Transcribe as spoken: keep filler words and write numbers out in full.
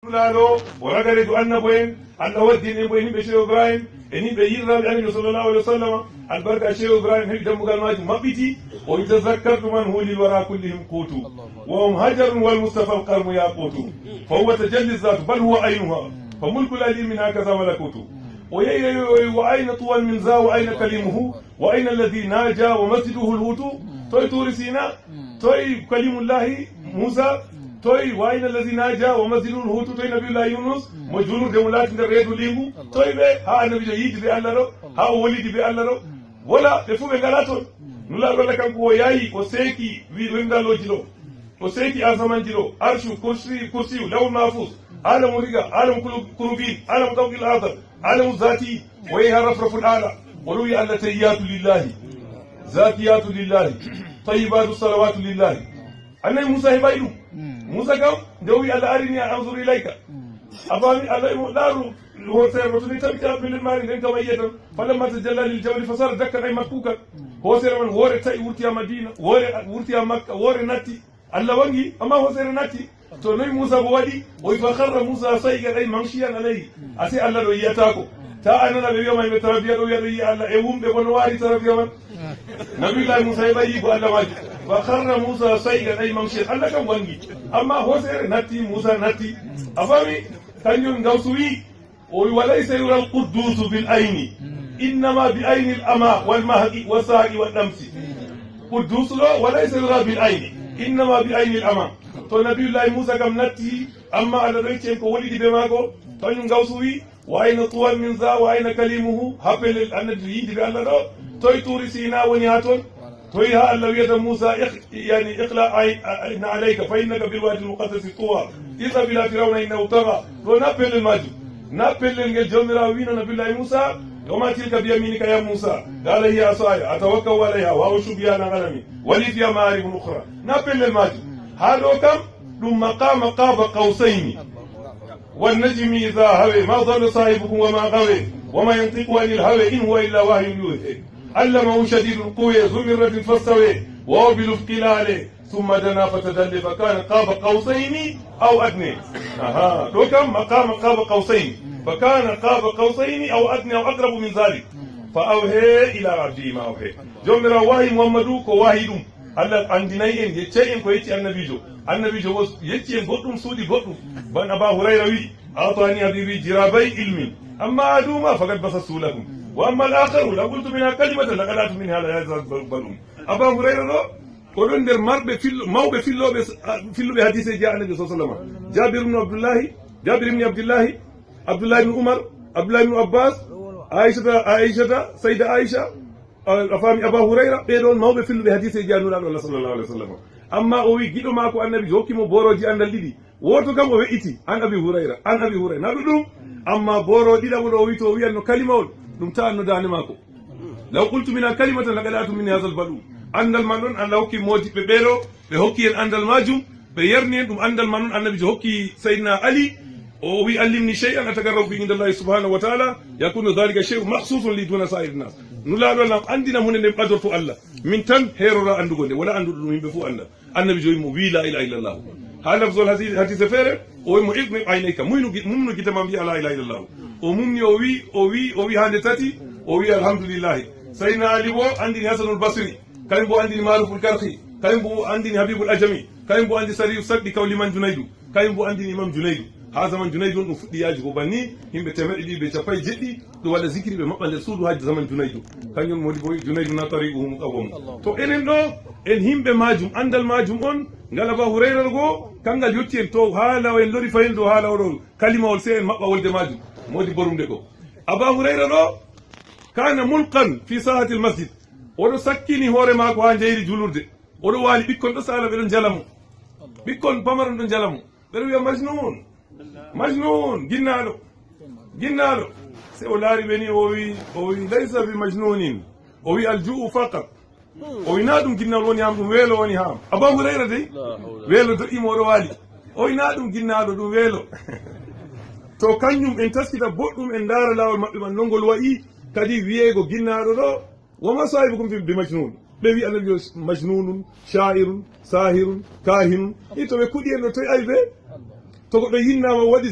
Nulaaɗo o ragareejo annabo en, Allah waddini en mbo e yimɓe Cheikh Ibrahim, e yimɓe yiɗiraaɓe Annabi sallallahu alaihi wasallam. Albarka Cheikh Ibrahim heɓi dammugal maajum maɓɓiti. O wi: "Tazakkartu man hu lil wara kullihim qutu, wa hum hajarun wal Mustafa al qarmu yaqutu, fa huwa tajalli zatu bal huwa aynuha, fa mulkul alim min hakaza malakutu." O yehi, o yehi, o yehi, "Wa ayna tuwan min za, wa ayna kalimuhu, wa ayna alladhi naja, wa masjiduhu al hutu." Toy Turi Sina, toy Kalimullahi Musa, toy wa ayna alladhi naja, wa masjiduhu al hutu, toy Nabiyullahi Yunus, mo julurde mo laati nder reedu lingu, toy ɓe, ha Annabijo yiidi be Allah ɗo, ha o wolidi be Allah ɗo. Wala, ɓe fu ɓe ngala ton. Nulaaɗo Allah kanko o yahi, o seeki wi-, windalooji ɗo. O seeki asamanji ɗo, arshu, kursi, kursiyu, lawhul mahfuz, alamu riga, alamu kulu-, kurubin, alamu tawqil adar, alamu zati, o yehi ha rafraful ala. O ɗo wi Allah: "Tayyatu lillahi, zakiyatu lillahi, tayyibatu salawatu lillahi." Annabi Musa heɓay ɗum. Musa kam, nde o wi Allah: "Arini anzur ilayka." A faami, Allah mo laaru, hooseere to ni tawi ta pellel maari, nden kam a yiya tan. "Falamma tajalla lil jabali fasara dakkan ay makkukan." Hooseere man woore ta'i wurti ha Madina, woore wurti ha Makka, woore natti. Allah wangi, amma hooseere natti. To noy Musa bo waɗi? O wi: "Fa kharra Musa sa'iqan ay maghshiyan alayhi." A sey Allah ɗo yiyataako. Ta a nana ɓe wiya ma yimɓe tarabiya ɗo wiya ɗo yiya Allah, e wumɓe bo no waari tarabiya man. Nabiyullahi Musa heɓay yigo Allah maajum. "Fa kharra Musa sa'iqan ay maghshiyan." Allah kam wangi. Amma hooseere natti, Musa natti. A faami? Kanjum Gawsu wi, o wi: "Wa laysa yura al-quddusu bil ayni, innama bi ayni al-ama wal mahqi wa sa'i wa damsi." Quddus ɗo, "Wa laysa yura bil ayni, innama bi ayni al-ama." To Nabiyullahi Musa kam natti, amma Allah ɗo yecci en ko wolidi be maako. Kanjum Gawsu wi: "Wa ayna tuwan min za, wa ayna kalimuhu." Ha pellel Annabi yiidi be Allah ɗo. Toy Turi Sina woni ha ton? Toy ha Allah wiyata Musa: "Ikh-, yani, ikhla' ay-, a-, a-, na alayka, fa innaka bil wadi al muqaddasi tuwa. Idhhab ila Fir'auna innahu tagha." Ɗo na pellel maajum. Na pellel ngel Jawmiraawo wino Nabiyullahi Musa: "Wa ma tilka bi yaminika ya Musa?" Qala: "Hiya asaya atawakkau alayha wa ahushu biha ala ghanami wa li fiha ma'aribun ukhra." Na pellel maajum. Ha ɗo kam, ɗum maqama qaba qawsayni. "Wan najmi idha hawa, ma dhalla sahibukum wa ma ghawa, wa ma yantiqu anil hawa, in huwa illa wahyun yuha. Allamahu shadidul quwa, dhu mirratin fastawa, wa huwa bil ufqil a'la, thumma dana fatadalla, fa kana qaba qawsayni aw adna." Aha, ɗo kam maqama qaba qawsayni. "Fa kana qaba qawsayni aw adna aw aqrabu min dhalik. Fa awha ila abdihi ma awha." Jawmiraawo wahi Muhammadu ko wahi ɗum. Allah anndinay en, yeccay en ko yecci annabiijo. Annabiijo o yecci en goɗɗum, suuɗi goɗɗum. Ban Aba Hurayra wi'i: "A'tani habibi jirabay ilmin. Amma ahaduhuma faqad basastu lakum. Wa amma al-akharu law qultu minha kalimatan laqata'tu minha hadha al-bal'um." Aba Hurayra ɗo, o ɗon nder marɓe fillo-, mawɓe fillooɓe, a, filluɓe hadiiseeji Annabi sallallahu alaihi wasallam. Jabir ibn Abdullahi, Jabir ibn Abdullahi, Abdullahi ibn Umar, Abdullahi ibn Abbas, Aishata, Aishata, Sayyida Aisha, a, a faami Aba Hurayra, ɓee ɗon mawɓe filluɓe hadiiseeji Nulaaɗo Allah sallallahu alaihi wasallam. Amma o wi giɗo maako Annabi hokki mo boorooji anndal ɗiɗi. Wooto kam o we'iti, "An Abi Hurayra, an Abi Hurayra." Na ɗum ɗum, amma booro ɗiɗaɓo ɗo o wi to o wi'anno kalimawol, ɗum ta'an no daande maako. "Law qultu minha kalimatan laqata'tu minha hadha al-bal'um." Anndal man ɗon, Allah hokki moodiɓɓe ɓee ɗo, ɓe hokki en anndal maajum, ɓe yarni en ɗum anndal man ɗon. Annabiijo hokki Sayyidina Ali, o wi: "Allimni shay'an ataqarrabu bihi inda Allahi subhanahu wa ta'ala, yakunu dhalika shay'u makhsusun li duna sa'iri nas." Nulaaɗo Allah anndinam huunde nde mi ɓadorto Allah. Min tan heerora anndugo nde, wala annduɗo ɗum, yimɓe fuu annda. Annabiijo wi mo, wi: "La ilaha illallah." Ha lafzol hadi-, hadiise feere, o wi mo: "Igmiq aynayka, mumnu gi-, mumnu gite ma, mbi'a la ilaha illallah." O mumni, o wi, o wi, o wi hande tati, o wi: "Alhamdulillahi." Sayyidina Ali bo anndini Hasanul Basri, kañum bo anndini Maruful Karhi, kañum bo anndini Habibul Ajami, kañum bo anndi Sariyu Sakɗi kaw liman Junaydu, kañum bo anndini Imam Junaydu. Ha zaman Junaydu on ɗum fuɗɗi yaajugo banni, yimɓe teemeɗɗe ɗiɗi be cappanɗe jeɗɗi, ɗum waɗa zikiri, ɓe maɓɓa nder suudu hajji zaman Junaydu. Kañum woni boy Junaydu na tariquhu muqawwamu. To enen ɗo, en himɓe majum, andal majum on, ngal Aba Hurayra go, kangal yotti en to, haa law en lori fayin dow haa law ɗo, kalimawol sey en maɓɓa wolde majum. Modi borumde ko. Aba Hurayra ɗo, kana mulqan fi sahatil masjid. Oɗo sakkini hoore maako haa njeyri julurde. Oɗo waali, ɓikkon ɗo saala, ɓe ɗon njala mo. Ɓikkon pamaron ɗon njala mo. Ɓe ɗon wi'a, "Majnun, Majnun, ginnaaɗo, ginnaaɗo." Sey o laari ɓe ni, o wi, o wi, "Laysa bi majnunin." O wi, "Al ju'u faqat." O wi, "Na ɗum ginnaaɗo woni ham, ɗum weelo woni ham." Aba Hurayra dey, weelo do'i mo, oɗo waali. O wi, "Na ɗum ginnaaɗo, ɗum weelo." To kanjum en taskita boɗɗum, en ndaara laawol maɓɓe man, no ngol wa'i, kadi wi'eego ginnaaɗo ɗo, "Wa ma sahibukum bi, bi majnun." Ɓe wi Annabi yo majnunun, sha'irun, sahirun, kahinun. I to ɓe kuɗi en ɗo, toy aybe? To goɗɗo yinnaama o waɗi